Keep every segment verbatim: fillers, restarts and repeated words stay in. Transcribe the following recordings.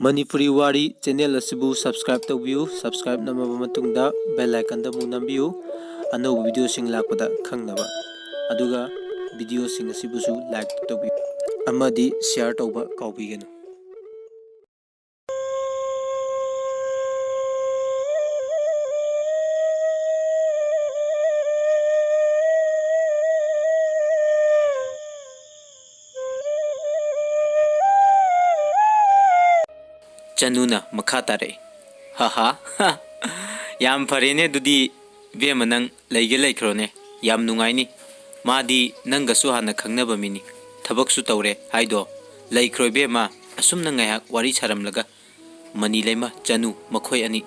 ꯃꯅꯤꯄꯨꯔꯤ ꯋꯥꯔꯤ ꯆꯦꯅꯦꯜ ꯑꯁꯤꯕꯨ subscribe ꯇꯧꯕꯤꯌꯨ꯫ Subscribe ꯅꯝꯃꯕ ꯃꯇꯨꯡꯗ bell icon ꯗ ꯑꯃꯨꯛ ꯅꯝꯕꯤꯌꯨ, ꯑꯅꯧꯕ video ꯁꯤꯡ ꯂꯥꯛꯄꯗ ꯈꯪꯅꯕ꯫ ꯑꯗꯨꯒ video ꯁꯤꯡ ꯑꯁꯤꯕꯨꯁꯨ like ꯇꯧꯕꯤꯌꯨ ꯑꯃꯗꯤ share ꯇꯧꯕ ꯀꯥꯎꯕꯤꯒꯅꯨ꯫ ꯆꯅꯨꯅ ꯃꯈꯥ ꯇꯥꯔꯛꯏ, "ꯍꯥ ꯍꯥ, ꯌꯥꯝ ꯐꯔꯦꯅꯦ ꯑꯗꯨꯗꯤ꯫ ꯏꯕꯦꯝꯃ, ꯅꯪ ꯂꯩꯒꯦ ꯂꯩꯈ꯭ꯔꯣꯅꯦ, ꯌꯥꯝ ꯅꯨꯡꯉꯥꯏꯅꯤ꯫ ꯃꯥꯗꯤ ꯅꯪꯒꯁꯨ ꯍꯥꯟꯅ ꯈꯪꯅꯕ ꯃꯤꯅꯤ, ꯊꯕꯛꯁꯨ ꯇꯧꯔꯦ ꯍꯥꯏꯗꯣ꯫ ꯂꯩꯈ꯭ꯔꯣ ꯏꯕꯦꯝꯃ꯫" ꯑꯁꯨꯝꯅ ꯉꯥꯏꯍꯥꯛ ꯋꯥꯔꯤ ꯁꯥꯔꯝꯂꯒ ꯃꯅꯤꯂꯩꯃ, ꯆꯅꯨ ꯃꯈꯣꯏ ꯑꯅꯤ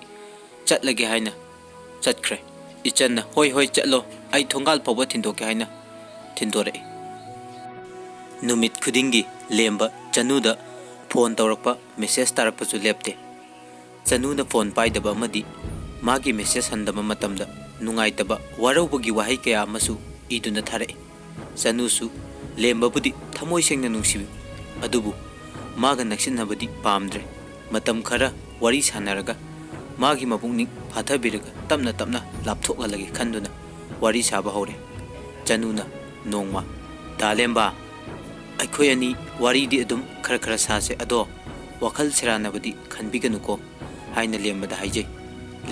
ꯆꯠꯂꯒꯦ ꯍꯥꯏꯅ ꯆꯠꯈ꯭ꯔꯦ꯫ ꯏꯆꯟꯅ, "ꯍꯣꯏ ꯍꯣꯏ, ꯆꯠꯂꯣ, ꯑꯩ ꯊꯣꯡꯒꯥꯜ ꯐꯥꯎꯕ ꯊꯤꯟꯗꯣꯛꯀꯦ" ꯍꯥꯏꯅ ꯊꯤꯟꯗꯣꯔꯛꯏ꯫ ꯅꯨꯃꯤꯠ ꯈꯨꯗꯤꯡꯒꯤ ꯂꯦꯝꯕ ꯆꯅꯨꯗ phone ꯇꯧꯔꯛꯄ, message ꯇꯥꯔꯛꯄꯁꯨ ꯂꯦꯞꯇꯦ꯫ ꯆꯅꯨꯅ phone ꯄꯥꯏꯗꯕ ꯑꯃꯗꯤ ꯃꯥꯒꯤ message ꯍꯟꯗꯕ ꯃꯇꯝꯗ ꯅꯨꯡꯉꯥꯏꯇꯕ, ꯋꯥꯔꯧꯕꯒꯤ ꯋꯥꯍꯩ ꯀꯌꯥ ꯑꯃꯁꯨ ꯏꯗꯨꯅ ꯊꯥꯔꯛꯏ꯫ ꯆꯅꯨꯁꯨ ꯂꯦꯝꯕꯕꯨꯗꯤ ꯊꯃꯣꯏ ꯁꯦꯡꯅ ꯅꯨꯡꯁꯤꯕꯤ, ꯑꯗꯨꯕꯨ ꯃꯥꯒ ꯅꯛꯁꯤꯟꯅꯕꯗꯤ ꯄꯥꯝꯗ꯭ꯔꯦ꯫ ꯃꯇꯝ ꯈꯔ ꯋꯥꯔꯤ ꯁꯥꯟꯅꯔꯒ ꯃꯥꯒꯤ ꯃꯄꯨꯛꯅꯤꯡ ꯐꯥꯊꯕꯤꯔꯒ ꯇꯞꯅ ꯇꯞꯅ ꯂꯥꯞꯊꯣꯛꯍꯜꯂꯒꯦ ꯈꯟꯗꯨꯅ ꯋꯥꯔꯤ ꯁꯥꯕ ꯍꯧꯔꯦ꯫ ꯆꯅꯨꯅ ꯅꯣꯡꯃ, "ꯗꯥ ꯂꯦꯝꯕ, ꯑꯩꯈꯣꯏ ꯑꯅꯤ ꯋꯥꯔꯤꯗꯤ ꯑꯗꯨꯝ ꯈꯔ ꯈꯔ ꯁꯥꯁꯦ, ꯑꯗꯣ ꯋꯥꯈꯜ ꯁꯦꯔꯥꯟꯅꯕꯗꯤ ꯈꯟꯕꯤꯒꯅꯨꯀꯣ" ꯍꯥꯏꯅ ꯂꯦꯝꯕꯗ ꯍꯥꯏꯖꯩ꯫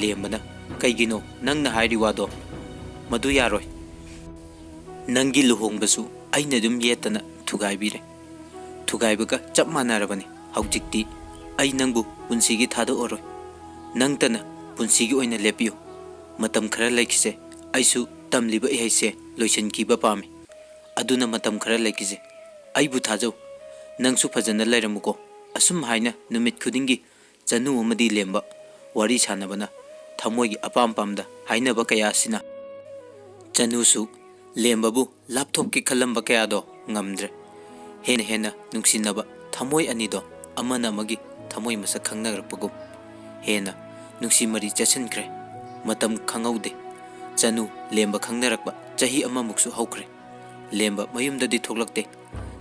ꯂꯦꯝꯕꯅ, "ꯀꯩꯒꯤꯅꯣ ꯅꯪꯅ ꯍꯥꯏꯔꯤ ꯋꯥꯗꯣ? ꯃꯗꯨ ꯌꯥꯔꯣꯏ꯫ ꯅꯪꯒꯤ ꯂꯨꯍꯣꯡꯕꯁꯨ ꯑꯩꯅ ꯑꯗꯨꯝ ꯌꯦꯠꯇꯅ ꯊꯨꯒꯥꯏꯕꯤꯔꯦ꯫ ꯊꯨꯒꯥꯏꯕꯒ ꯆꯞ ꯃꯥꯟꯅꯔꯕꯅꯤ꯫ ꯍꯧꯖꯤꯛꯇꯤ ꯑꯩ ꯅꯪꯕꯨ ꯄꯨꯟꯁꯤꯒꯤ ꯊꯥꯗꯣꯛꯑꯔꯣꯏ꯫ ꯅꯪꯇꯅ ꯄꯨꯟꯁꯤꯒꯤ ꯑꯣꯏꯅ ꯂꯦꯞꯄꯤꯌꯨ꯫ ꯃꯇꯝ ꯈꯔ ꯂꯩꯈꯤꯁꯦ꯫ ꯑꯩꯁꯨ ꯇꯝꯂꯤꯕ ꯏꯍꯩꯁꯦ ꯂꯣꯏꯁꯤꯟꯈꯤꯕ ꯄꯥꯝꯃꯤ꯫ ꯑꯗꯨꯅ ꯃꯇꯝ ꯈꯔ ꯂꯩꯈꯤꯁꯦ꯫ ꯑꯩꯕꯨ ꯊꯥꯖꯧ꯫ ꯅꯪꯁꯨ ꯐꯖꯅ ꯂꯩꯔꯝꯃꯨꯀꯣ꯫" ꯑꯁꯨꯝ ꯍꯥꯏꯅ ꯅꯨꯃꯤꯠ ꯈꯨꯗꯤꯡꯒꯤ ꯆꯅꯨ ꯑꯃꯗꯤ ꯂꯦꯝꯕ ꯋꯥꯔꯤ ꯁꯥꯟꯅꯕꯅ ꯊꯃꯣꯏꯒꯤ ꯑꯄꯥꯝ ꯄꯥꯝꯗ ꯍꯥꯏꯅꯕ ꯀꯌꯥ ꯑꯁꯤꯅ ꯆꯅꯨꯁꯨ ꯂꯦꯝꯕꯕꯨ ꯂꯥꯞꯊꯣꯛꯀꯦ ꯈꯜꯂꯝꯕ ꯀꯌꯥꯗꯣ ꯉꯝꯗ꯭ꯔꯦ꯫ ꯍꯦꯟꯅ ꯍꯦꯟꯅ ꯅꯨꯡꯁꯤꯅꯕ ꯊꯃꯣꯏ ꯑꯅꯤꯗꯣ ꯑꯃꯅ ꯑꯃꯒꯤ ꯊꯃꯣꯏ ꯃꯁꯛ ꯈꯪꯅꯔꯛꯄꯒꯨꯝ ꯍꯦꯟꯅ ꯅꯨꯡꯁꯤ ꯃꯔꯤ ꯆꯠꯁꯤꯟꯈ꯭ꯔꯦ꯫ ꯃꯇꯝ ꯈꯪꯍꯧꯗꯦ꯫ ꯆꯅꯨ ꯂꯦꯝꯕ ꯈꯪꯅꯔꯛꯄ ꯆꯍꯤ ꯑꯃꯃꯨꯛꯁꯨ ꯍꯧꯈ꯭ꯔꯦ꯫ ꯂꯦꯝꯕ ꯃꯌꯨꯝꯗꯗꯤ ꯊꯣꯛꯂꯛꯇꯦ꯫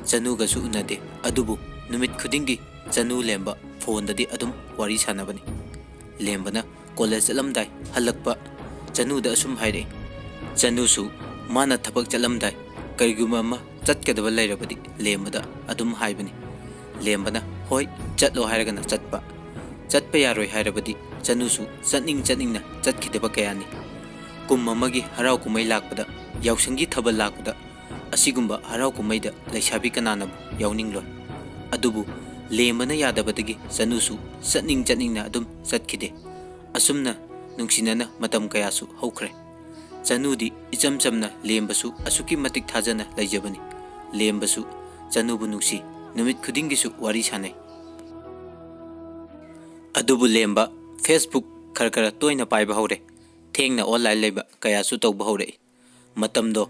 ꯆꯅꯨꯒꯁꯨ ꯎꯅꯗꯦ꯫ ꯑꯗꯨꯕꯨ ꯅꯨꯃꯤꯠ ꯈꯨꯗꯤꯡꯒꯤ ꯆꯅꯨ ꯂꯦꯝꯕ ꯐꯣꯟꯗꯗꯤ ꯑꯗꯨꯝ ꯋꯥꯔꯤ ꯁꯥꯟꯅꯕꯅꯤ꯫ ꯂꯦꯝꯕꯅ ꯀꯣꯂꯦꯖ ꯆꯠꯂꯝꯗꯥꯏ ꯍꯜꯂꯛꯄ ꯆꯅꯨꯗ ꯑꯁꯨꯝ ꯍꯥꯏꯔꯛꯏ꯫ ꯆꯅꯨꯁꯨ ꯃꯥꯅ ꯊꯕꯛ ꯆꯠꯂꯝꯗꯥꯏ ꯀꯔꯤꯒꯨꯝꯕ ꯑꯃ ꯆꯠꯀꯗꯕ ꯂꯩꯔꯕꯗꯤ ꯂꯦꯝꯕꯗ ꯑꯗꯨꯝ ꯍꯥꯏꯕꯅꯤ꯫ ꯂꯦꯝꯕꯅ "ꯍꯣꯏ, ꯆꯠꯂꯣ" ꯍꯥꯏꯔꯒꯅ ꯆꯠꯄ, ꯆꯠꯄ ꯌꯥꯔꯣꯏ ꯍꯥꯏꯔꯕꯗꯤ ꯆꯅꯨꯁꯨ ꯆꯠꯅꯤꯡ ꯆꯠꯅꯤꯡꯅ ꯆꯠꯈꯤꯗꯕ ꯀꯌꯥꯅꯤ꯫ ꯀꯨꯝ ꯑꯃꯒꯤ ꯍꯔꯥꯎ ꯀꯨꯝꯍꯩ ꯂꯥꯛꯄꯗ, ꯌꯥꯎꯁꯪꯒꯤ ꯊꯥꯕꯜ ꯂꯥꯛꯄꯗ, ꯑꯁꯤꯒꯨꯝꯕ ꯍꯔꯥꯎ ꯀꯨꯝꯍꯩꯗ ꯂꯩꯁꯥꯕꯤ ꯀꯅꯥꯅꯕꯨ ꯌꯥꯎꯅꯤꯡꯂꯣꯏ? ꯑꯗꯨꯕꯨ ꯂꯦꯝꯕꯅ ꯌꯥꯗꯕꯗꯒꯤ ꯆꯅꯨꯁꯨ ꯆꯠꯅꯤꯡ ꯆꯠꯅꯤꯡꯅ ꯑꯗꯨꯝ ꯆꯠꯈꯤꯗꯦ꯫ ꯑꯁꯨꯝꯅ ꯅꯨꯡꯁꯤꯅꯅ ꯃꯇꯝ ꯀꯌꯥꯁꯨ ꯍꯧꯈ꯭ꯔꯦ꯫ ꯆꯅꯨꯗꯤ ꯏꯆꯝ ꯆꯝꯅ ꯂꯦꯝꯕꯁꯨ ꯑꯁꯨꯛꯀꯤ ꯃꯇꯤꯛ ꯊꯥꯖꯅ ꯂꯩꯖꯕꯅꯤ꯫ ꯂꯦꯝꯕꯁꯨ ꯆꯅꯨꯕꯨ ꯅꯨꯡꯁꯤ, ꯅꯨꯃꯤꯠ ꯈꯨꯗꯤꯡꯒꯤꯁꯨ ꯋꯥꯔꯤ ꯁꯥꯟꯅꯩ꯫ ꯑꯗꯨꯕꯨ ꯂꯦꯝꯕ Facebook ꯈꯔ ꯈꯔ ꯇꯣꯏꯅ ꯄꯥꯏꯕ ꯍꯧꯔꯦ꯫ ꯊꯦꯡꯅ online ꯂꯩꯕ ꯀꯌꯥꯁꯨ ꯇꯧꯕ ꯍꯧꯔꯛꯏ꯫ ꯃꯇꯝꯗꯣ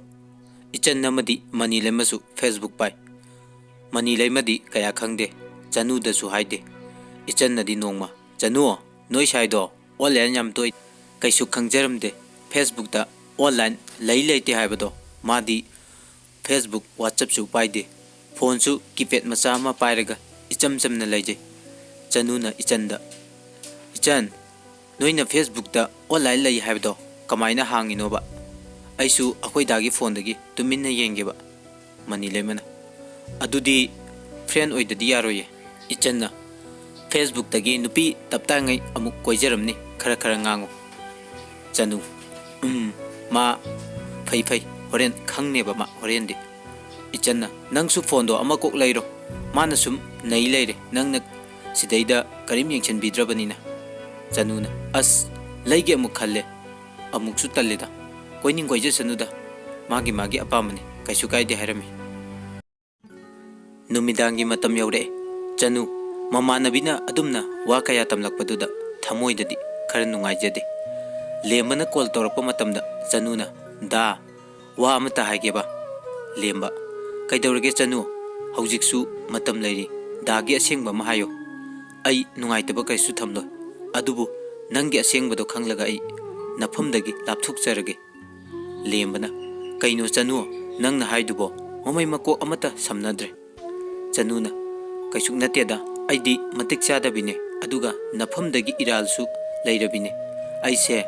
ꯏꯆꯟ ꯑꯃꯗꯤ ꯃꯅꯤ ꯂꯩꯃꯁꯨ Facebook ꯄꯥꯏ꯫ ꯃꯅꯤ ꯂꯩꯃꯗꯤ ꯀꯌꯥ ꯈꯪꯗꯦ, ꯆꯅꯨꯗꯁꯨ ꯍꯥꯏꯗꯦ꯫ ꯏꯆꯟꯅꯗꯤ ꯅꯣꯡꯃ, "ꯆꯅꯨ, ꯅꯣꯏ ꯁꯥꯏꯗꯣ online ꯌꯥꯝ ꯇꯣꯏ, ꯀꯩꯁꯨ ꯈꯪꯖꯔꯝꯗꯦ꯫ Facebookꯇ online ꯂꯩ ꯂꯩꯇꯦ ꯍꯥꯏꯕꯗꯣ ꯃꯥꯗꯤ Facebook, WhatsAppꯁꯨ ꯄꯥꯏꯗꯦ꯫ ꯐꯣꯟꯁꯨ keypad ꯃꯆꯥ ꯑꯃ ꯄꯥꯏꯔꯒ ꯏꯆꯝ ꯆꯝꯅ ꯂꯩꯖꯩ꯫" ꯆꯅꯨꯅ ꯏꯆꯟꯗ, "ꯏꯆꯟ, ꯅꯣꯏꯅ Facebookꯇ online ꯂꯩ ꯍꯥꯏꯕꯗꯣ ꯀꯃꯥꯏꯅ ꯍꯥꯡꯉꯤꯅꯣꯕ? ꯑꯩꯁꯨ ꯑꯩꯈꯣꯏ ꯗꯥꯒꯤ ꯐꯣꯟꯗꯒꯤ ꯇꯨꯃꯤꯟꯅ ꯌꯦꯡꯒꯦꯕ꯫" ꯃꯅꯤ ꯂꯩꯃꯅ, "ꯑꯗꯨꯗꯤ friend ꯑꯣꯏꯗꯗꯤ ꯌꯥꯔꯣꯏꯌꯦ꯫" ꯏꯆꯟꯅ, "Facebookꯇꯒꯤ ꯅꯨꯄꯤ ꯇꯞꯇꯥꯉꯩ ꯑꯃꯨꯛ ꯀꯣꯏꯖꯔꯝꯅꯤ, ꯈꯔ ꯈꯔ ꯉꯥꯡꯉꯨ꯫" ꯆꯅꯨ, "ꯎꯝ, ꯃꯥ ꯐꯩ ꯐꯩ, ꯍꯣꯔꯦꯟ ꯈꯪꯅꯦꯕ ꯃꯥ, ꯍꯣꯔꯦꯟꯗꯤ꯫" ꯏꯆꯟꯅ, "ꯅꯪꯁꯨ ꯐꯣꯟꯗꯣ ꯑꯃ ꯀꯣꯛ ꯂꯩꯔꯣ, ꯃꯥꯅ ꯁꯨꯝ ꯅꯩ ꯂꯩꯔꯦ, ꯅꯪꯅ ꯁꯤꯗꯩꯗ ꯀꯔꯤꯝ ꯌꯦꯡꯁꯤꯟꯕꯤꯗ꯭ꯔꯕꯅꯤꯅ꯫" ꯆꯅꯨꯅ, "ꯑꯁ, ꯂꯩꯒꯦ ꯑꯃꯨꯛ ꯈꯜꯂꯦ, ꯑꯃꯨꯛꯁꯨ ꯇꯜꯂꯦꯗ, ꯀꯣꯏꯅꯤꯡ ꯀꯣꯏꯖꯁꯅꯨꯗ, ꯃꯥꯒꯤ ꯃꯥꯒꯤ ꯑꯄꯥꯝꯕꯅꯤ, ꯀꯩꯁꯨ ꯀꯥꯏꯗꯦ" ꯍꯥꯏꯔꯝꯃꯤ꯫ ꯅꯨꯃꯤꯗꯥꯡꯒꯤ ꯃꯇꯝ ꯌꯧꯔꯛꯑꯦ꯫ ꯆꯅꯨ, ꯃꯃꯥꯟꯅꯕꯤꯅ ꯑꯗꯨꯝꯅ ꯋꯥ ꯀꯌꯥ ꯇꯝꯂꯛꯄꯗꯨꯗ ꯊꯃꯣꯏꯗꯗꯤ ꯈꯔ ꯅꯨꯡꯉꯥꯏꯖꯗꯦ꯫ ꯂꯦꯝꯕꯅ call ꯇꯧꯔꯛꯄ ꯃꯇꯝꯗ ꯆꯅꯨꯅ, "ꯗꯥ, ꯋꯥ ꯑꯃꯇ ꯍꯥꯏꯒꯦꯕ꯫" ꯂꯦꯝꯕ, "ꯀꯩꯗꯧꯔꯒꯦ ꯆꯅꯨ? ꯍꯧꯖꯤꯛꯁꯨ ꯃꯇꯝ ꯂꯩꯔꯤ꯫ ꯗꯥꯒꯤ ꯑꯁꯦꯡꯕ ꯑꯃ ꯍꯥꯏꯌꯣ꯫ ꯑꯩ ꯅꯨꯡꯉꯥꯏꯇꯕ ꯀꯩꯁꯨ ꯊꯝꯂꯣꯏ꯫ ꯑꯗꯨꯕꯨ ꯅꯪꯒꯤ ꯑꯁꯦꯡꯕꯗꯣ ꯈꯪꯂꯒ ꯑꯩ ꯅꯐꯝꯗꯒꯤ ꯂꯥꯞꯊꯣꯛꯆꯔꯒꯦ꯫" ꯂꯦꯝꯕꯅ, "ꯀꯩꯅꯣ ꯆꯅꯨ, ꯅꯪꯅ ꯍꯥꯏꯗꯨꯕꯣ? ꯃꯃꯩ ꯃꯀꯣꯛ ꯑꯃꯠꯇ ꯁꯝꯅꯗ꯭ꯔꯦ꯫" ꯆꯅꯨꯅ, "ꯀꯩꯁꯨ ꯅꯠꯇꯦꯗ, ꯑꯩꯗꯤ ꯃꯇꯤꯛ ꯆꯥꯗꯕꯤꯅꯦ, ꯑꯗꯨꯒ ꯅꯐꯝꯗꯒꯤ ꯏꯔꯥꯜꯁꯨ ꯂꯩꯔꯕꯤꯅꯦ꯫ ꯑꯩꯁꯦ,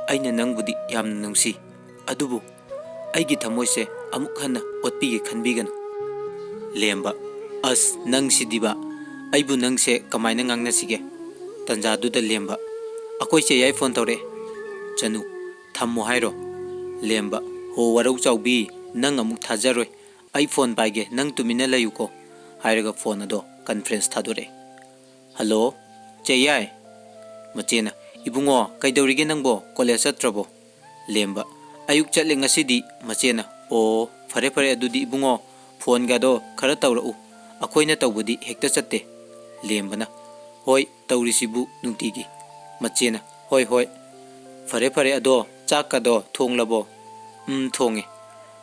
ꯑꯩꯅ ꯅꯪꯕꯨꯗꯤ ꯌꯥꯝꯅ ꯅꯨꯡꯁꯤ, ꯑꯗꯨꯕꯨ ꯑꯩꯒꯤ ꯊꯃꯣꯏꯁꯦ ꯑꯃꯨꯛ ꯍꯟꯅ ꯑꯣꯠꯄꯤꯒꯦ ꯈꯟꯕꯤꯒꯅꯨ꯫ ꯂꯦꯝꯕ, ꯑꯁ, ꯅꯪꯁꯤꯗꯤꯕ, ꯑꯩꯕꯨ ꯅꯪꯁꯦ ꯀꯃꯥꯏꯅ ꯉꯥꯡꯅꯁꯤꯒꯦ? ꯇꯟꯖꯥꯗꯨꯗ ꯂꯦꯝꯕ, ꯑꯩꯈꯣꯏ ꯆꯦ ꯌꯥꯏ ꯐꯣꯟ ꯇꯧꯔꯛꯑꯦ꯫ ꯆꯅꯨ, ꯊꯝꯃꯣ ꯍꯥꯏꯔꯣ? ꯂꯦꯝꯕ, ꯍꯣ ꯋꯥꯔꯧ ꯆꯥꯎꯕꯤ, ꯅꯪ ꯑꯃꯨꯛ ꯊꯥꯖꯔꯣꯏ꯫ ꯑꯩ ꯐꯣꯟ ꯄꯥꯏꯒꯦ, ꯅꯪ ꯇꯨꯃꯤꯟꯅ ꯂꯩꯌꯨꯀꯣ, ꯍꯥꯏꯔꯒ ꯐꯣꯟ ꯑꯗꯣ ꯀꯟꯐ꯭ꯔꯦꯟꯁ ꯊꯥꯗꯣꯔꯛꯑꯦ꯫ ꯍꯜꯂꯣ, ꯆꯦ ꯌꯥꯏ꯫ ꯃꯆꯦꯅ, ꯏꯕꯨꯡꯉꯣ, ꯀꯩꯗꯧꯔꯤꯒꯦ ꯅꯪꯕꯣ? ꯀꯣꯂꯦꯖ ꯆꯠꯇ꯭ꯔꯕꯣ? ꯂꯦꯝꯕ, ꯑꯌꯨꯛ ꯆꯠꯂꯦ ꯉꯁꯤꯗꯤ, ꯃꯆꯦꯅ꯫ ꯑꯣ, ꯐꯔꯦ ꯐꯔꯦ, ꯑꯗꯨꯗꯤ ꯏꯕꯨꯡꯉꯣ, ꯐꯣꯟꯒꯗꯣ ꯈꯔ ꯇꯧꯔꯛꯎ, ꯑꯩꯈꯣꯏꯅ ꯇꯧꯕꯗꯤ ꯍꯦꯛꯇ ꯆꯠꯇꯦ꯫ ꯂꯦꯝꯕꯅ, ꯍꯣꯏ, ꯇꯧꯔꯤꯁꯤꯕꯨ ꯅꯨꯡꯇꯤꯒꯤ꯫ ꯃꯆꯦꯅ, ꯍꯣꯏ ꯍꯣꯏ, ꯐꯔꯦ ꯐꯔꯦ, ꯑꯗꯣ ꯆꯥꯛꯀꯗꯣ ꯊꯣꯡꯂꯕꯣ? ꯎꯝ, ꯊꯣꯡꯉꯦ꯫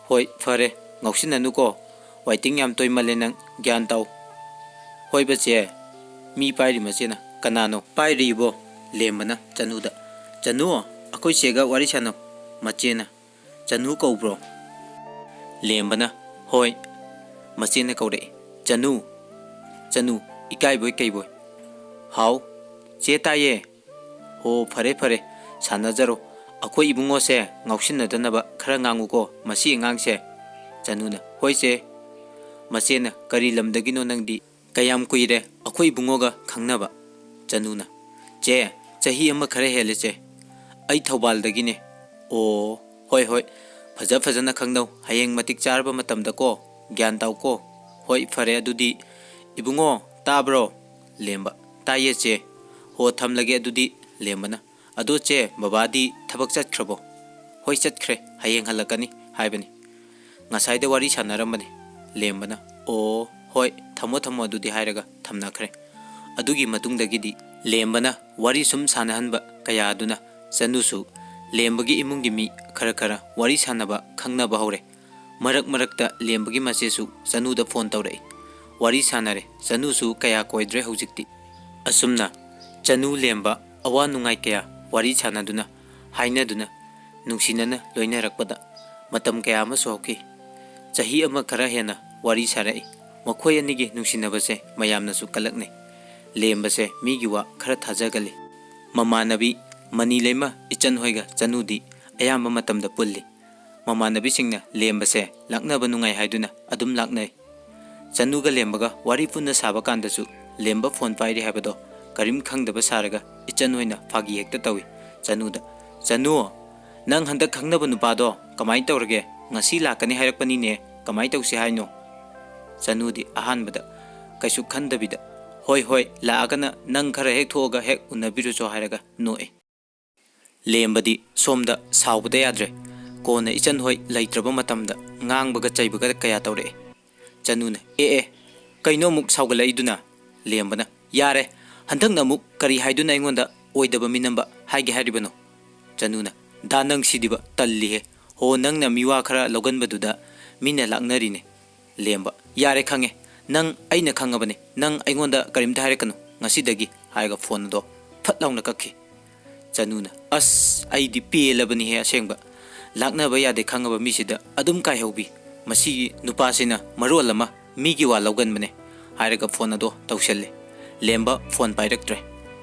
ꯍꯣꯏ, ꯐꯔꯦ, ꯉꯥꯎꯁꯤꯟꯅꯅꯨꯀꯣ, ꯋꯥꯏꯇꯤꯡ ꯌꯥꯝ ꯇꯣꯏꯃꯜꯂꯦ ꯅꯪ, ꯒ꯭ꯌꯥꯟ ꯇꯥꯎ꯫ ꯍꯣꯏꯕ ꯆꯦ꯫ ꯃꯤ ꯄꯥꯏꯔꯤ ꯃꯆꯦꯅ, ꯀꯅꯥꯅꯣ? ꯄꯥꯏꯔꯤꯕꯣ? ꯂꯦꯝꯕꯅ ꯆꯅꯨꯗ, ꯆꯅꯨ, ꯑꯩꯈꯣꯏ ꯆꯦꯒ ꯋꯥꯔꯤ ꯁꯥꯟꯅꯧ꯫ ꯃꯆꯦꯅ, ꯆꯅꯨ ꯀꯧꯕ꯭ꯔꯣ? ꯂꯦꯝꯕꯅ, ꯍꯣꯏ꯫ ꯃꯆꯦꯅ ꯀꯧꯔꯛꯏ, ꯆꯅꯨ, ꯆꯅꯨ, ꯏꯀꯥꯏꯕꯣꯏ ꯀꯩꯕꯣꯏ꯫ ꯍꯥꯎ, ꯆꯦ ꯇꯥꯏꯌꯦ꯫ ꯍꯣ, ꯐꯔꯦ ꯐꯔꯦ, ꯁꯥꯟꯅꯖꯔꯣ꯫ ꯑꯩꯈꯣꯏ ꯏꯕꯨꯡꯉꯣꯁꯦ ꯉꯥꯎꯁꯤꯟꯅꯗꯅꯕ ꯈꯔ ꯉꯥꯡꯉꯨꯀꯣ, ꯃꯁꯤ ꯑꯉꯥꯡꯁꯦ꯫ ꯆꯅꯨꯅ, ꯍꯣꯏ ꯆꯦ꯫ ꯃꯆꯦꯅ, ꯀꯔꯤ ꯂꯝꯗꯒꯤꯅꯣ ꯅꯪꯗꯤ? ꯀꯌꯥꯝ ꯀꯨꯏꯔꯦ ꯑꯩꯈꯣꯏ ꯏꯕꯨꯡꯉꯣꯒ ꯈꯪꯅꯕ? ꯆꯅꯨꯅ, ꯆꯦ, ꯆꯍꯤ ꯑꯃ ꯈꯔ ꯍꯦꯜꯂꯦ ꯆꯦ꯫ ꯑꯩ ꯊꯧꯕꯥꯜꯗꯒꯤꯅꯦ꯫ ꯑꯣ, ꯍꯣꯏ ꯍꯣꯏ, ꯐꯖ ꯐꯖꯅ ꯈꯪꯅꯧ, ꯍꯌꯦꯡ ꯃꯇꯤꯛ ꯆꯥꯔꯕ ꯃꯇꯝꯗꯀꯣ, ꯒ꯭ꯌꯥꯟ ꯇꯥꯎꯀꯣ꯫ ꯍꯣꯏ, ꯐꯔꯦ ꯑꯗꯨꯗꯤ꯫ ꯏꯕꯨꯡꯉꯣ, ꯇꯥꯕ꯭ꯔꯣ? ꯂꯦꯝꯕ, ꯇꯥꯏꯌꯦ ꯆꯦ꯫ ꯍꯣ, ꯊꯝꯂꯒꯦ ꯑꯗꯨꯗꯤ꯫ ꯂꯦꯝꯕꯅ, ꯑꯗꯣ ꯆꯦ, ꯕꯕꯥꯗꯤ ꯊꯕꯛ ꯆꯠꯈ꯭ꯔꯕꯣ? ꯍꯣꯏ, ꯆꯠꯈ꯭ꯔꯦ, ꯍꯌꯦꯡ ꯍꯜꯂꯛꯀꯅꯤ ꯍꯥꯏꯕꯅꯤ꯫ ꯉꯁꯥꯏꯗ ꯋꯥꯔꯤ ꯁꯥꯟꯅꯔꯝꯕꯅꯤ꯫ ꯂꯦꯝꯕꯅ, ꯑꯣ, ꯍꯣꯏ, ꯊꯝꯃꯣ ꯊꯝꯃꯣ ꯑꯗꯨꯗꯤ, ꯍꯥꯏꯔꯒ ꯊꯝꯅꯈ꯭ꯔꯦ꯫ ꯑꯗꯨꯒꯤ ꯃꯇꯨꯡꯗꯒꯤꯗꯤ ꯂꯦꯝꯕꯅ ꯋꯥꯔꯤ ꯁꯨꯝ ꯁꯥꯟꯅꯍꯟꯕ ꯀꯌꯥ ꯑꯗꯨꯅ ꯆꯅꯨꯁꯨ ꯂꯦꯝꯕꯒꯤ ꯏꯃꯨꯡꯒꯤ ꯃꯤ ꯈꯔ ꯈꯔ ꯋꯥꯔꯤ ꯁꯥꯟꯅꯕ ꯈꯪꯅꯕ ꯍꯧꯔꯦ꯫ ꯃꯔꯛ ꯃꯔꯛꯇ ꯂꯦꯝꯕꯒꯤ ꯃꯆꯦꯁꯨ ꯆꯅꯨꯗ ꯐꯣꯟ ꯇꯧꯔꯛꯏ꯫ ꯋꯥꯔꯤ ꯁꯥꯟꯅꯔꯦ꯫ ꯆꯅꯨꯁꯨ ꯀꯌꯥ ꯀꯣꯏꯗ꯭ꯔꯦ ꯍꯧꯖꯤꯛꯇꯤ꯫ ꯑꯁꯨꯝꯅ ꯆꯅꯨ ꯂꯦꯝꯕ ꯑꯋꯥ ꯅꯨꯡꯉꯥꯏ ꯀꯌꯥ ꯋꯥꯔꯤ ꯁꯥꯟꯅꯗꯨꯅ, ꯍꯥꯏꯅꯗꯨꯅ, ꯅꯨꯡꯁꯤꯅꯅ ꯂꯣꯏꯅꯔꯛꯄꯗ ꯃꯇꯝ ꯀꯌꯥ ꯑꯃꯁꯨ ꯍꯧꯈꯤ꯫ ꯆꯍꯤ ꯑꯃ ꯈꯔ ꯍꯦꯟꯅ ꯋꯥꯔꯤ ꯁꯥꯔꯛꯏ꯫ ꯃꯈꯣꯏ ꯑꯅꯤꯒꯤ ꯅꯨꯡꯁꯤꯅꯕꯁꯦ ꯃꯌꯥꯝꯅꯁꯨ ꯀꯜꯂꯛꯅꯩ꯫ ꯂꯦꯝꯕꯁꯦ ꯃꯤꯒꯤ ꯋꯥ ꯈꯔ ꯊꯥꯖꯒꯜꯂꯤ꯫ ꯃꯃꯥꯟꯅꯕꯤ ꯃꯅꯤꯂꯩꯃ ꯏꯆꯟ ꯍꯣꯏꯒ ꯆꯅꯨꯗꯤ ꯑꯌꯥꯝꯕ ꯃꯇꯝꯗ ꯄꯨꯜꯂꯤ꯫ ꯃꯃꯥꯟꯅꯕꯤꯁꯤꯡꯅ ꯂꯦꯝꯕꯁꯦ ꯂꯥꯛꯅꯕ ꯅꯨꯡꯉꯥꯏ ꯍꯥꯏꯗꯨꯅ ꯑꯗꯨꯝ ꯂꯥꯛꯅꯩ꯫ ꯆꯅꯨꯒ ꯂꯦꯝꯕꯒ ꯋꯥꯔꯤ ꯄꯨꯟꯅ ꯁꯥꯕ ꯀꯥꯟꯗꯁꯨ ꯂꯦꯝꯕ ꯐꯣꯟ ꯄꯥꯏꯔꯤ ꯍꯥꯏꯕꯗꯣ ꯀꯔꯤꯝ ꯈꯪꯗꯕ ꯁꯥꯔꯒ ꯏꯆꯟ ꯍꯣꯏꯅ ꯐꯥꯒꯤ ꯍꯦꯛꯇ ꯇꯧꯏ꯫ ꯆꯅꯨꯗ, "ꯆꯅꯨ, ꯅꯪ ꯍꯟꯗꯛ ꯈꯪꯅꯕ ꯅꯨꯄꯥꯗꯣ ꯀꯃꯥꯏꯅ ꯇꯧꯔꯒꯦ? ꯉꯁꯤ ꯂꯥꯛꯀꯅꯤ ꯍꯥꯏꯔꯛꯄꯅꯤꯅꯦ, ꯀꯃꯥꯏꯅ ꯇꯧꯁꯤ ꯍꯥꯏꯅꯣ?" ꯆꯅꯨꯗꯤ ꯑꯍꯥꯟꯕꯗ ꯀꯩꯁꯨ ꯈꯟꯗꯕꯤꯗ, "ꯍꯣꯏ, ꯍꯣꯏ, ꯂꯥꯛꯑꯒꯅ ꯅꯪ ꯈꯔ ꯍꯦꯛ ꯊꯣꯛꯑꯒ ꯍꯦꯛ ꯎꯅꯕꯤꯔꯨꯆꯣ" ꯍꯥꯏꯔꯒ ꯅꯣꯛꯑꯦ꯫ ꯂꯦꯝꯕꯗꯤ ꯁꯣꯝꯗ ꯁꯥꯎꯕꯗ ꯌꯥꯗ꯭ꯔꯦ꯫ ꯀꯣꯟꯅ ꯏꯆꯟ ꯍꯣꯏ ꯂꯩꯇ꯭ꯔꯕ ꯃꯇꯝꯗ ꯉꯥꯡꯕꯒ ꯆꯩꯕꯒ ꯀꯌꯥ ꯇꯧꯔꯛꯑꯦ꯫ ꯆꯅꯨꯅ, "ꯑꯦ, ꯑꯦ, ꯀꯩꯅꯣ ꯑꯃꯨꯛ ꯁꯥꯎꯒꯠꯂꯛꯏꯗꯨꯅ?" ꯂꯦꯝꯕꯅ, "ꯌꯥꯔꯦ, ꯍꯟꯗꯛꯅ ꯑꯃꯨꯛ ꯀꯔꯤ ꯍꯥꯏꯗꯨꯅ ꯑꯩꯉꯣꯟꯗ ꯑꯣꯏꯗꯕ ꯃꯤꯅꯝꯕ ꯍꯥꯏꯒꯦ ꯍꯥꯏꯔꯤꯕꯅꯣ?" ꯆꯅꯨꯅ, "ꯗꯥ, ꯅꯪ ꯁꯤꯗꯤꯕ ꯇꯜꯂꯤꯍꯦ꯫ ꯍꯣ, ꯅꯪꯅ ꯃꯤꯋꯥ ꯈꯔ ꯂꯧꯒꯟꯕꯗꯨꯗ ꯃꯤꯅ ꯂꯥꯛꯅꯔꯤꯅꯦ꯫" ꯂꯦꯝꯕ, "ꯌꯥꯔꯦ, ꯈꯪꯉꯦ꯫ ꯅꯪ ꯑꯩꯅ ꯈꯪꯉꯕꯅꯦ꯫ ꯅꯪ ꯑꯩꯉꯣꯟꯗ ꯀꯔꯤꯝꯇ ꯍꯥꯏꯔꯛꯀꯅꯨ ꯉꯁꯤꯗꯒꯤ" ꯍꯥꯏꯔꯒ ꯐꯣꯟ ꯑꯗꯣ ꯐꯠ ꯂꯥꯎꯅ ꯀꯛꯈꯤ꯫ ꯆꯅꯨꯅ, "ꯑꯁ, ꯑꯩꯗꯤ ꯄꯦꯜꯂꯕꯅꯤꯍꯦ ꯑꯁꯦꯡꯕ꯫ ꯂꯥꯛꯅꯕ ꯌꯥꯗꯦ ꯈꯪꯉꯕ ꯃꯤꯁꯤꯗ ꯑꯗꯨꯝ ꯀꯥꯏꯍꯧꯕꯤ꯫ ꯃꯁꯤꯒꯤ ꯅꯨꯄꯥꯁꯤꯅ ꯃꯔꯣꯜ ꯑꯃ ꯃꯤꯒꯤ ꯋꯥ ꯂꯧꯒꯟꯕꯅꯦ" ꯍꯥꯏꯔꯒ ꯐꯣꯟ ꯑꯗꯣ ꯇꯧꯁꯜꯂꯦ꯫ ꯂꯦꯝꯕ ꯐꯣꯟ ꯄꯥꯏꯔꯛꯇ꯭ꯔꯦ꯫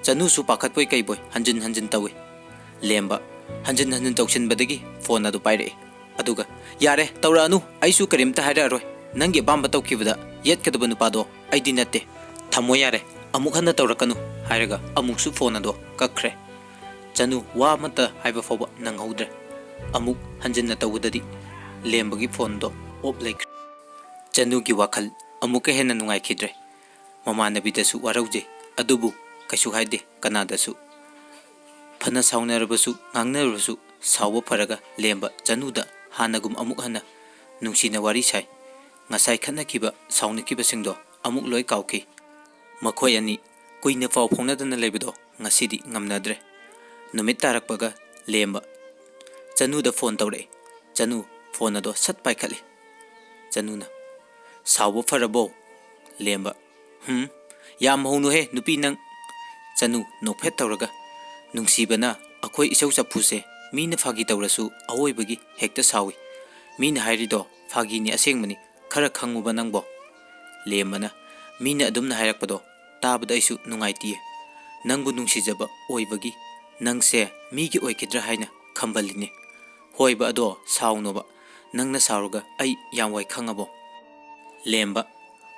ꯆꯅꯨꯁꯨ ꯄꯥꯈꯠꯄꯣꯏ ꯀꯩꯕꯣꯏ ꯍꯟꯖꯤꯟ ꯍꯟꯖꯤꯟ ꯇꯧꯏ꯫ ꯂꯦꯝꯕ ꯍꯟꯖꯤꯟ ꯍꯟꯖꯤꯟ ꯇꯧꯁꯤꯟꯕꯗꯒꯤ ꯐꯣꯟ ꯑꯗꯨ ꯄꯥꯏꯔꯛꯑꯦ꯫ ꯑꯗꯨꯒ, "ꯌꯥꯔꯦ, ꯇꯧꯔꯛꯑꯅꯨ, ꯑꯩꯁꯨ ꯀꯔꯤꯝꯇ ꯍꯥꯏꯔꯛꯑꯔꯣꯏ꯫ ꯅꯪꯒꯤ ꯑꯄꯥꯝꯕ ꯇꯧꯈꯤꯕꯗ ꯌꯦꯠꯀꯗꯕ ꯅꯨꯄꯥꯗꯣ ꯑꯩꯗꯤ ꯅꯠꯇꯦ꯫ ꯊꯝꯃꯣ ꯌꯥꯔꯦ, ꯑꯃꯨꯛ ꯍꯟꯅ ꯇꯧꯔꯛꯀꯅꯨ" ꯍꯥꯏꯔꯒ ꯑꯃꯨꯛꯁꯨ ꯐꯣꯟ ꯑꯗꯣ ꯀꯛꯈ꯭ꯔꯦ꯫ ꯆꯅꯨ ꯋꯥ ꯑꯃꯠꯇ ꯍꯥꯏꯕ ꯐꯥꯎꯕ ꯅꯪꯍꯧꯗ꯭ꯔꯦ꯫ ꯑꯃꯨꯛ ꯍꯟꯖꯤꯟꯅ ꯇꯧꯕꯗꯗꯤ ꯂꯦꯝꯕꯒꯤ ꯐꯣꯟꯗꯣ ꯑꯣꯞ ꯂꯩꯈ꯭ꯔꯦ꯫ ꯆꯅꯨꯒꯤ ꯋꯥꯈꯜ ꯑꯃꯨꯛꯀ ꯍꯦꯟꯅ ꯅꯨꯡꯉꯥꯏꯈꯤꯗ꯭ꯔꯦ꯫ ꯃꯃꯥꯟꯅꯕꯤꯗꯁꯨ ꯋꯥꯔꯧꯖꯩ, ꯑꯗꯨꯕꯨ ꯀꯩꯁꯨ ꯍꯥꯏꯗꯦ ꯀꯅꯥꯗꯁꯨ꯫ ꯐꯅ ꯁꯥꯎꯅꯔꯕꯁꯨ, ꯉꯥꯡꯅꯔꯕꯁꯨ, ꯁꯥꯎꯕ ꯐꯔꯒ ꯂꯦꯝꯕ ꯆꯅꯨꯗ ꯍꯥꯟꯅꯒꯨꯝ ꯑꯃꯨꯛ ꯍꯟꯅ ꯅꯨꯡꯁꯤꯅ ꯋꯥꯔꯤ ꯁꯥꯏ꯫ ꯉꯁꯥꯏ ꯈꯠꯅꯈꯤꯕ, ꯁꯥꯎꯅꯈꯤꯕꯁꯤꯡꯗꯣ ꯑꯃꯨꯛ ꯂꯣꯏ ꯀꯥꯎꯈꯤ꯫ ꯃꯈꯣꯏ ꯑꯅꯤ ꯀꯨꯏꯅ ꯄꯥꯎ ꯐꯥꯎꯅꯗꯅ ꯂꯩꯕꯗꯣ ꯉꯁꯤꯗꯤ ꯉꯝꯅꯗ꯭ꯔꯦ꯫ ꯅꯨꯃꯤꯠ ꯇꯥꯔꯛꯄꯒ ꯂꯦꯝꯕ ꯆꯅꯨꯗ ꯐꯣꯟ ꯇꯧꯔꯛꯑꯦ꯫ ꯆꯅꯨ ꯐꯣꯟ ꯑꯗꯣ ꯁꯠ ꯄꯥꯏꯈꯠꯂꯦ꯫ ꯆꯅꯨꯅ, "ꯁꯥꯎꯕ ꯐꯔꯕꯣ?" ꯂꯦꯝꯕ, "ꯍꯨꯝ, ꯌꯥꯝ ꯍꯧꯅꯨꯍꯦ ꯅꯨꯄꯤ ꯅꯪ꯫" ꯆꯅꯨ ꯅꯣꯛꯐꯦꯠ ꯇꯧꯔꯒ, "ꯅꯨꯡꯁꯤꯕꯅ ꯑꯩꯈꯣꯏ ꯏꯆꯧ ꯆꯐꯨꯁꯦ ꯃꯤꯅ ꯐꯥꯒꯤ ꯇꯧꯔꯁꯨ ꯑꯋꯣꯏꯕꯒꯤ ꯍꯦꯛꯇ ꯁꯥꯎꯏ꯫ ꯃꯤꯅ ꯍꯥꯏꯔꯤꯗꯣ ꯐꯥꯒꯤꯅꯤ ꯑꯁꯦꯡꯕꯅꯤ, ꯈꯔ ꯈꯪꯉꯨꯕ ꯅꯪꯕꯣ꯫" ꯂꯦꯝꯕꯅ, "ꯃꯤꯅ ꯑꯗꯨꯝꯅ ꯍꯥꯏꯔꯛꯄꯗꯣ ꯇꯥꯕꯗ ꯑꯩꯁꯨ ꯅꯨꯡꯉꯥꯏꯇꯤꯌꯦ꯫ ꯅꯪꯕꯨ ꯅꯨꯡꯁꯤꯖꯕ ꯑꯣꯏꯕꯒꯤ ꯅꯪꯁꯦ ꯃꯤꯒꯤ ꯑꯣꯏꯈꯤꯗ꯭ꯔꯥ ꯍꯥꯏꯅ ꯈꯝꯕꯜꯂꯤꯅꯦ꯫ ꯍꯣꯏꯕ, ꯑꯗꯣ ꯁꯥꯎꯅꯣꯕ꯫ ꯅꯪꯅ ꯁꯥꯎꯔꯒ ꯑꯩ ꯌꯥꯝ ꯋꯥꯏ, ꯈꯪꯉꯕꯣ?" ꯂꯦꯝꯕ,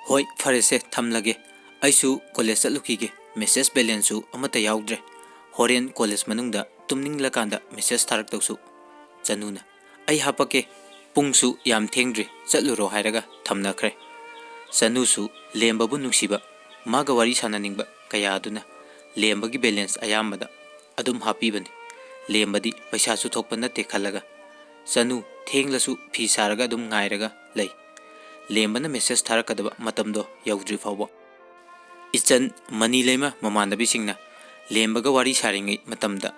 "ꯍꯣꯏ, ꯐꯔꯦꯁꯦ, ꯊꯝꯂꯒꯦ꯫ ꯑꯩꯁꯨ ꯀꯣꯂꯦꯖ ꯆꯠꯂꯨꯈꯤꯒꯦ꯫ ꯃꯦꯁꯦꯖ ꯕꯦꯂꯦꯟꯁꯁꯨ ꯑꯃꯠꯇ ꯌꯥꯎꯗ꯭ꯔꯦ꯫ ꯍꯣꯔꯦꯟ ꯀꯣꯂꯦꯖ ꯃꯅꯨꯡꯗ ꯇꯨꯝꯅꯤꯡꯂꯀꯥꯟꯗ ꯃꯦꯁꯦꯖ ꯊꯥꯔꯛꯇꯧꯁꯨ꯫" ꯆꯅꯨꯅ, "ꯑꯩ ꯍꯥꯞꯄꯛꯀꯦ꯫ ꯄꯨꯡꯁꯨ ꯌꯥꯝ ꯊꯦꯡꯗ꯭ꯔꯤ, ꯆꯠꯂꯨꯔꯣ" ꯍꯥꯏꯔꯒ ꯊꯝꯅꯈ꯭ꯔꯦ꯫ ꯆꯅꯨꯁꯨ ꯂꯦꯝꯕꯕꯨ ꯅꯨꯡꯁꯤꯕ, ꯃꯥꯒ ꯋꯥꯔꯤ ꯁꯥꯟꯅꯅꯤꯡꯕ ꯀꯌꯥ ꯑꯗꯨꯅ ꯂꯦꯝꯕꯒꯤ ꯕꯦꯂꯦꯟꯁ ꯑꯌꯥꯝꯕꯗ ꯑꯗꯨꯝ ꯍꯥꯞꯄꯤꯕꯅꯤ꯫ ꯂꯦꯝꯕꯗꯤ ꯄꯩꯁꯥꯁꯨ ꯊꯣꯛꯄ ꯅꯠꯇꯦ ꯈꯜꯂꯒ꯫ ꯆꯅꯨ ꯊꯦꯡꯂꯁꯨ ꯐꯤ ꯁꯥꯔꯒ ꯑꯗꯨꯝ ꯉꯥꯏꯔꯒ ꯂꯩ꯫ ꯂꯦꯝꯕꯅ ꯃꯦꯁꯦꯖ ꯊꯥꯔꯛꯀꯗꯕ ꯃꯇꯝꯗꯣ ꯌꯧꯗ꯭ꯔꯤ ꯐꯥꯎꯕ꯫ ꯏꯆꯟ ꯃꯅꯤ ꯂꯩꯃ ꯃꯃꯥꯟꯅꯕꯤꯁꯤꯡꯅ ꯂꯦꯝꯕꯒ ꯋꯥꯔꯤ ꯁꯥꯔꯤꯉꯩ ꯃꯇꯝꯗ,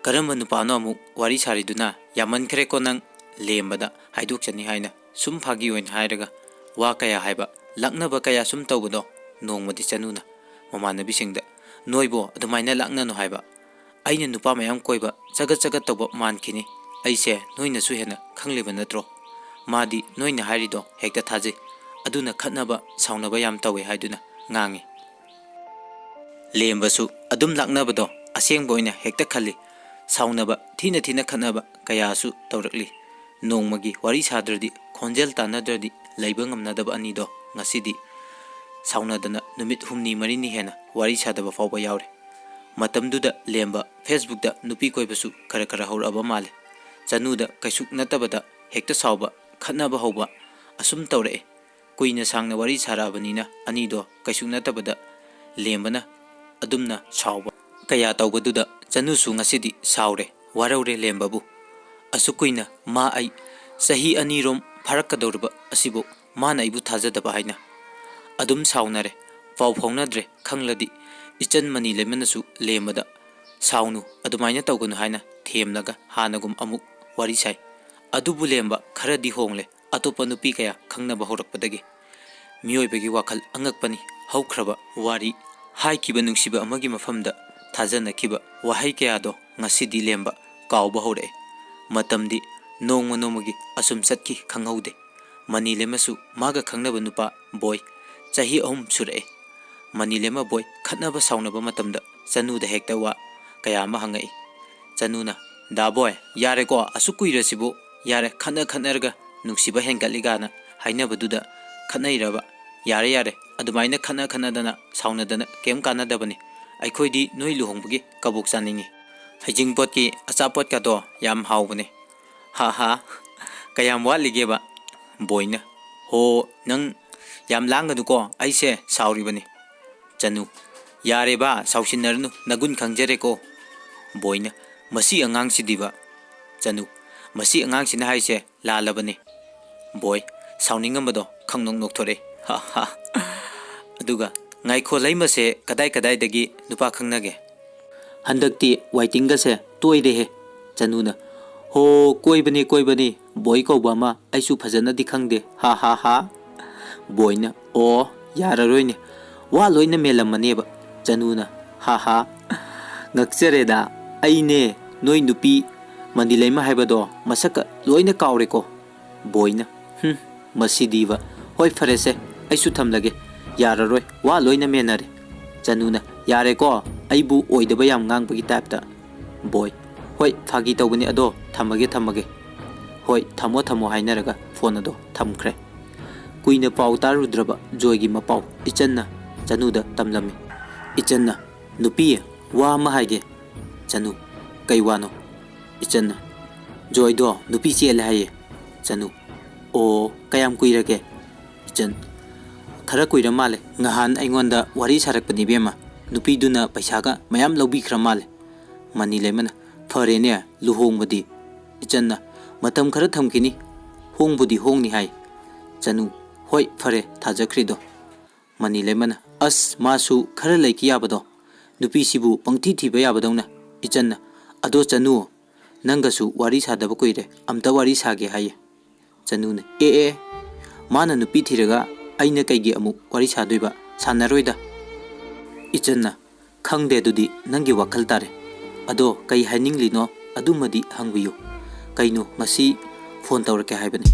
"ꯀꯔꯝꯕ ꯅꯨꯄꯥꯅꯣ ꯑꯃꯨꯛ ꯋꯥꯔꯤ ꯁꯥꯔꯤꯗꯨꯅ? ꯌꯥꯝꯃꯟꯈ꯭ꯔꯦꯀꯣ ꯅꯪ!" ꯂꯦꯝꯕꯗ ꯍꯥꯏꯗꯣꯛꯆꯅꯤ ꯍꯥꯏꯅ ꯁꯨꯝ ꯐꯥꯒꯤ ꯑꯣꯏꯅ ꯍꯥꯏꯔꯒ ꯋꯥ ꯀꯌꯥ ꯍꯥꯏꯕ, ꯂꯛꯅꯕ ꯀꯌꯥ ꯁꯨꯝ ꯇꯧꯕꯗꯣ꯫ ꯅꯣꯡꯃꯗꯤ ꯆꯅꯨꯅ ꯃꯃꯥꯟꯅꯕꯤꯁꯤꯡꯗ, "ꯅꯣꯏꯕꯣ ꯑꯗꯨꯃꯥꯏꯅ ꯂꯛꯅꯅꯨ ꯍꯥꯏꯕ꯫ ꯑꯩꯅ ꯅꯨꯄꯥ ꯃꯌꯥꯝ ꯀꯣꯏꯕ ꯆꯒꯠ ꯆꯒꯠ ꯇꯧꯕ ꯃꯥꯟꯈꯤꯅꯤ꯫ ꯑꯩꯁꯦ ꯅꯣꯏꯅꯁꯨ ꯍꯦꯟꯅ ꯈꯪꯂꯤꯕ ꯅꯠꯇ꯭ꯔꯣ? ꯃꯥꯗꯤ ꯅꯣꯏꯅ ꯍꯥꯏꯔꯤꯗꯣ ꯍꯦꯛꯇ ꯊꯥꯖꯩ꯫ ꯑꯗꯨꯅ ꯈꯠꯅꯕ ꯁꯥꯎꯅꯕ ꯌꯥꯝ ꯇꯧꯋꯦ" ꯍꯥꯏꯗꯨꯅ ꯉꯥꯡꯉꯤ꯫ ꯂꯦꯝꯕꯁꯨ ꯑꯗꯨꯝ ꯂꯥꯛꯅꯕꯗꯣ ꯑꯁꯦꯡꯕ ꯑꯣꯏꯅ ꯍꯦꯛꯇ ꯈꯜꯂꯤ꯫ ꯁꯥꯎꯅꯕ, ꯊꯤꯅ ꯊꯤꯅ ꯈꯠꯅꯕ ꯀꯌꯥꯁꯨ ꯇꯧꯔꯛꯂꯤ꯫ ꯅꯣꯡꯃꯒꯤ ꯋꯥꯔꯤ ꯁꯥꯗ꯭ꯔꯗꯤ, ꯈꯣꯟꯖꯦꯜ ꯇꯥꯟꯅꯗ꯭ꯔꯗꯤ ꯂꯩꯕ ꯉꯝꯅꯗꯕ ꯑꯅꯤꯗꯣ ꯉꯁꯤꯗꯤ ꯁꯥꯎꯅꯗꯅ ꯅꯨꯃꯤꯠ ꯍꯨꯝꯅꯤ ꯃꯔꯤꯅꯤ ꯍꯦꯟꯅ ꯋꯥꯔꯤ ꯁꯥꯗꯕ ꯐꯥꯎꯕ ꯌꯥꯎꯔꯦ꯫ ꯃꯇꯝꯗꯨꯗ ꯂꯦꯝꯕ ꯐꯦꯁꯕꯨꯛꯇ ꯅꯨꯄꯤ ꯀꯣꯏꯕꯁꯨ ꯈꯔ ꯈꯔ ꯍꯧꯔꯛꯑꯕ ꯃꯥꯜꯂꯦ꯫ ꯆꯅꯨꯗ ꯀꯩꯁꯨ ꯅꯠꯇꯕꯗ ꯍꯦꯛꯇ ꯁꯥꯎꯕ, ꯈꯠꯅꯕ ꯍꯧꯕ ꯑꯁꯨꯝ ꯇꯧꯔꯛꯑꯦ꯫ ꯀꯨꯏꯅ ꯁꯥꯡꯅ ꯋꯥꯔꯤ ꯁꯥꯔꯛꯑꯕꯅꯤꯅ ꯑꯅꯤꯗꯣ ꯀꯩꯁꯨ ꯅꯠꯇꯕꯗ ꯂꯦꯝꯕꯅ ꯑꯗꯨꯝꯅ ꯁꯥꯎꯕ ꯀꯌꯥ ꯇꯧꯕꯗꯨꯗ ꯆꯅꯨꯁꯨ ꯉꯁꯤꯗꯤ ꯁꯥꯎꯔꯦ, ꯋꯥꯔꯧꯔꯦ ꯂꯦꯝꯕꯕꯨ꯫ ꯑꯁꯨꯛ ꯀꯨꯏꯅ ꯃꯥ ꯑꯩ ꯆꯍꯤ ꯑꯅꯤꯔꯣꯝ ꯐꯥꯔꯛꯀꯗꯧꯔꯕ ꯑꯁꯤꯕꯨ ꯃꯥꯅ ꯑꯩꯕꯨ ꯊꯥꯖꯗꯕ ꯍꯥꯏꯅ꯫ ꯑꯗꯨꯝ ꯁꯥꯎꯅꯔꯦ, ꯄꯥꯎ ꯐꯥꯎꯅꯗ꯭ꯔꯦ꯫ ꯈꯪꯂꯗꯤ ꯏꯆꯟ ꯃꯅꯤ ꯂꯩꯃꯅꯁꯨ ꯂꯦꯝꯕꯗ, "ꯁꯥꯎꯅꯨ, ꯑꯗꯨꯃꯥꯏꯅ ꯇꯧꯒꯅꯨ" ꯍꯥꯏꯅ ꯊꯦꯝꯂꯒ ꯍꯥꯟꯅꯒꯨꯝ ꯑꯃꯨꯛ ꯋꯥꯔꯤ ꯁꯥꯏ꯫ ꯑꯗꯨꯕꯨ ꯂꯦꯝꯕ ꯈꯔꯗꯤ ꯍꯣꯡꯂꯦ꯫ ꯑꯇꯣꯞꯄ ꯅꯨꯄꯤ ꯀꯌꯥ ꯈꯪꯅꯕ ꯍꯧꯔꯛꯄꯗꯒꯤ꯫ ꯃꯤꯑꯣꯏꯕꯒꯤ ꯋꯥꯈꯜ ꯑꯉꯛꯄꯅꯤ꯫ ꯍꯧꯈ꯭ꯔꯕ ꯋꯥꯔꯤ, ꯍꯥꯏꯈꯤꯕ ꯅꯨꯡꯁꯤꯕ ꯑꯃꯒꯤ ꯃꯐꯝꯗ ꯊꯥꯖꯅꯈꯤꯕ ꯋꯥꯍꯩ ꯀꯌꯥꯗꯣ ꯉꯁꯤꯗꯤ ꯂꯦꯝꯕ ꯀꯥꯎꯕ ꯍꯧꯔꯛꯑꯦ꯫ ꯃꯇꯝꯗꯤ ꯅꯣꯡꯃ ꯅꯣꯡꯃꯒꯤ ꯑꯁꯨꯝ ꯆꯠꯈꯤ, ꯈꯪꯍꯧꯗꯦ꯫ ꯃꯅꯤ ꯂꯦꯝꯃꯁꯨ ꯃꯥꯒ ꯈꯪꯅꯕ ꯅꯨꯄꯥ ꯕꯣꯏ ꯆꯍꯤ ꯑꯍꯨꯝ ꯁꯨꯔꯛꯑꯦ꯫ ꯃꯅꯤꯂꯦꯝ ꯃꯕꯣꯏ ꯈꯠꯅꯕ ꯁꯥꯎꯅꯕ ꯃꯇꯝꯗ ꯆꯅꯨꯗ ꯍꯦꯛꯇ ꯋꯥ ꯀꯌꯥ ꯑꯃ ꯍꯪꯉꯛꯏ꯫ ꯆꯅꯨꯅ, "ꯗꯥ ꯕꯣꯏ, ꯌꯥꯔꯦꯀꯣ, ꯑꯁꯨꯛ ꯀꯨꯏꯔꯁꯤꯕꯨ ꯌꯥꯔꯦ, ꯈꯠꯅ ꯈꯠꯅꯔꯒ ꯅꯨꯡꯁꯤꯕ ꯍꯦꯟꯒꯠꯂꯤꯒꯥꯅ ꯍꯥꯏꯅꯕꯗꯨꯗ ꯈꯠꯅꯩꯔꯕ? ꯌꯥꯔꯦ, ꯌꯥꯔꯦ, ꯑꯗꯨꯃꯥꯏꯅ ꯈꯠꯅ ꯈꯠꯅꯗꯅ ꯁꯥꯎꯅꯗꯅ ꯀꯩꯝ ꯀꯥꯟꯅꯗꯕꯅꯤ꯫ ꯑꯩꯈꯣꯏꯗꯤ ꯅꯣꯏ ꯂꯨꯍꯣꯡꯕꯒꯤ ꯀꯕꯣꯛ ꯆꯥꯅꯤꯡꯉꯤ꯫ ꯍꯩꯖꯤꯡꯄꯣꯠꯀꯤ ꯑꯆꯥꯄꯣꯠꯀꯗꯣ ꯌꯥꯝ ꯍꯥꯎꯕꯅꯦ꯫ ꯍꯥ ꯍꯥ, ꯀꯌꯥꯝ ꯋꯥꯠꯂꯤꯒꯦꯕ?" ꯕꯣꯏꯅ, "ꯍꯣ, ꯅꯪ ꯌꯥꯝ ꯂꯥꯡꯒꯅꯨꯀꯣ, ꯑꯩꯁꯦ ꯁꯥꯎꯔꯤꯕꯅꯤ꯫" ꯆꯅꯨ, "ꯌꯥꯔꯦꯕ, ꯁꯥꯎꯁꯤꯟꯅꯔꯅꯨ, ꯅꯒꯨꯟ ꯈꯪꯖꯔꯦꯀꯣ꯫" ꯕꯣꯏꯅ, "ꯃꯁꯤ ꯑꯉꯥꯡꯁꯤꯗꯤꯕ꯫" ꯆꯅꯨ, "ꯃꯁꯤ ꯑꯉꯥꯡꯁꯤꯅ ꯍꯥꯏꯁꯦ ꯂꯥꯜꯂꯕꯅꯤ꯫" ꯕꯣꯏ, ꯁꯥꯎꯅꯤꯡꯉꯝꯕꯗꯣ ꯈꯪꯅꯣꯛ ꯅꯣꯛꯊꯣꯔꯛꯏ꯫ "ꯍꯥ ꯍꯥ꯫ ꯑꯗꯨꯒ ꯉꯥꯏꯈꯣ, ꯂꯩꯃꯁꯦ ꯀꯗꯥꯏ ꯀꯗꯥꯏꯗꯒꯤ ꯅꯨꯄꯥ ꯈꯪꯅꯒꯦ?" "ꯍꯟꯗꯛꯇꯤ ꯋꯥꯏꯇꯤꯡꯒꯁꯦ ꯇꯣꯏꯔꯦꯍꯦ꯫" ꯆꯅꯨꯅ, "ꯍꯣ, ꯀꯣꯏꯕꯅꯤ, ꯀꯣꯏꯕꯅꯤ, ꯕꯣꯏ ꯀꯧꯕ ꯑꯃ, ꯑꯩꯁꯨ ꯐꯖꯅꯗꯤ ꯈꯪꯗꯦ, ꯍꯥ ꯍꯥ ꯍꯥ꯫" ꯕꯣꯏꯅ, "ꯑꯣ, ꯌꯥꯔꯔꯣꯏꯅꯦ, ꯋꯥ ꯂꯣꯏꯅ ꯃꯦꯜꯂꯝꯃꯅꯦꯕ꯫" ꯆꯅꯨꯅ, "ꯍꯥ ꯍꯥ, ꯉꯛꯆꯔꯦꯗ, ꯑꯩꯅꯦ ꯅꯣꯏ ꯅꯨꯄꯤ ꯃꯅꯤꯂꯩꯃ ꯍꯥꯏꯕꯗꯣ ꯃꯁꯛꯀ ꯂꯣꯏꯅ ꯀꯥꯎꯔꯦꯀꯣ꯫" ꯕꯣꯏꯅ, "ꯍꯨꯝ, ꯃꯁꯤꯗꯤꯕ꯫ ꯍꯣꯏ, ꯐꯔꯦꯁꯦ, ꯑꯩꯁꯨ ꯊꯝꯂꯒꯦ꯫ ꯌꯥꯔꯔꯣꯏ, ꯋꯥ ꯂꯣꯏꯅ ꯃꯦꯟꯅꯔꯦ꯫" ꯆꯅꯨꯅ, "ꯌꯥꯔꯦꯀꯣ, ꯑꯩꯕꯨ ꯑꯣꯏꯗꯕ ꯌꯥꯝ ꯉꯥꯡꯕꯒꯤ ꯇꯥꯏꯞꯇ꯫" ꯕꯣꯏ, "ꯍꯣꯏ, ꯐꯥꯒꯤ ꯇꯧꯕꯅꯤ, ꯑꯗꯣ ꯊꯝꯃꯒꯦ, ꯊꯝꯃꯒꯦ꯫" "ꯍꯣꯏ, ꯊꯝꯃꯣ, ꯊꯝꯃꯣ," ꯍꯥꯏꯅꯔꯒ ꯐꯣꯟ ꯑꯗꯣ ꯊꯝꯈ꯭ꯔꯦ꯫ ꯀꯨꯏꯅ ꯄꯥꯎ ꯇꯥꯔꯨꯗ꯭ꯔꯕ ꯖꯣꯏꯒꯤ ꯃꯄꯥꯎ ꯏꯆꯟꯅ ꯆꯅꯨꯗ ꯇꯝꯂꯝꯃꯤ꯫ ꯏꯆꯟꯅ, "ꯅꯨꯄꯤ, ꯋꯥ ꯑꯃ ꯍꯥꯏꯒꯦ꯫" ꯆꯅꯨ, "ꯀꯩ ꯋꯥꯅꯣ?" ꯏꯆꯟꯅ, "ꯖꯣꯏꯗꯣ ꯅꯨꯄꯤ ꯆꯦꯜꯂꯦ ꯍꯥꯏꯌꯦ꯫" ꯆꯅꯨ, "ꯑꯣ, ꯀꯌꯥꯝ ꯀꯨꯏꯔꯒꯦ?" ꯏꯆꯟ, "ꯈꯔ ꯀꯨꯏꯔ ꯃꯥꯜꯂꯦ꯫ ꯉꯍꯥꯟ ꯑꯩꯉꯣꯟꯗ ꯋꯥꯔꯤ ꯁꯥꯔꯛꯄꯅꯤ ꯏꯕꯦꯝꯃ꯫ ꯅꯨꯄꯤꯗꯨꯅ ꯄꯩꯁꯥꯒ ꯃꯌꯥꯝ ꯂꯧꯕꯤꯈ꯭ꯔ ꯃꯥꯜꯂꯦ꯫" ꯃꯅꯤꯂꯩꯃꯅ, "ꯐꯔꯦꯅꯦ, ꯂꯨꯍꯣꯡꯕꯗꯤ?" ꯏꯆꯟꯅ, "ꯃꯇꯝ ꯈꯔ ꯊꯝꯈꯤꯅꯤ, ꯍꯣꯡꯕꯨꯗꯤ ꯍꯣꯡꯅꯤ ꯍꯥꯏ꯫" ꯆꯅꯨ, "ꯍꯣꯏ, ꯐꯔꯦ, ꯊꯥꯖꯈ꯭ꯔꯤꯗꯣ꯫" ꯃꯅꯤꯂꯩꯃꯅ, "ꯑꯁ, ꯃꯥꯁꯨ ꯈꯔ ꯂꯩꯈꯤ ꯌꯥꯕꯗꯣ, ꯅꯨꯄꯤꯁꯤꯕꯨ ꯄꯪꯊꯤ ꯊꯤꯕ ꯌꯥꯕꯗꯧꯅ꯫" ꯏꯆꯟꯅ, "ꯑꯗꯣ ꯆꯅꯨ, ꯅꯪꯒꯁꯨ ꯋꯥꯔꯤ ꯁꯥꯗꯕ ꯀꯨꯏꯔꯦ, ꯑꯝꯇ ꯋꯥꯔꯤ ꯁꯥꯒꯦ ꯍꯥꯏꯌꯦ꯫" ꯆꯅꯨꯅ, "ꯑꯦ ꯑꯦ, ꯃꯥꯅ ꯅꯨꯄꯤ ꯊꯤꯔꯒ ꯑꯩꯅ ꯀꯩꯒꯤ ꯑꯃꯨꯛ ꯋꯥꯔꯤ ꯁꯥꯗꯣꯏꯕ? ꯁꯥꯟꯅꯔꯣꯏꯗ꯫" ꯏꯆꯟꯅ, "ꯈꯪꯗꯦ, ꯑꯗꯨꯗꯤ ꯅꯪꯒꯤ ꯋꯥꯈꯜ ꯇꯥꯔꯦ꯫ ꯑꯗꯣ ꯀꯩ ꯍꯥꯏꯅꯤꯡꯂꯤꯅꯣ ꯑꯗꯨꯃꯗꯤ ꯍꯪꯕꯤꯌꯨ꯫ ꯀꯩꯅꯣ, ꯉꯁꯤ ꯐꯣꯟ ꯇꯧꯔꯛꯀꯦ ꯍꯥꯏꯕꯅꯤ꯫"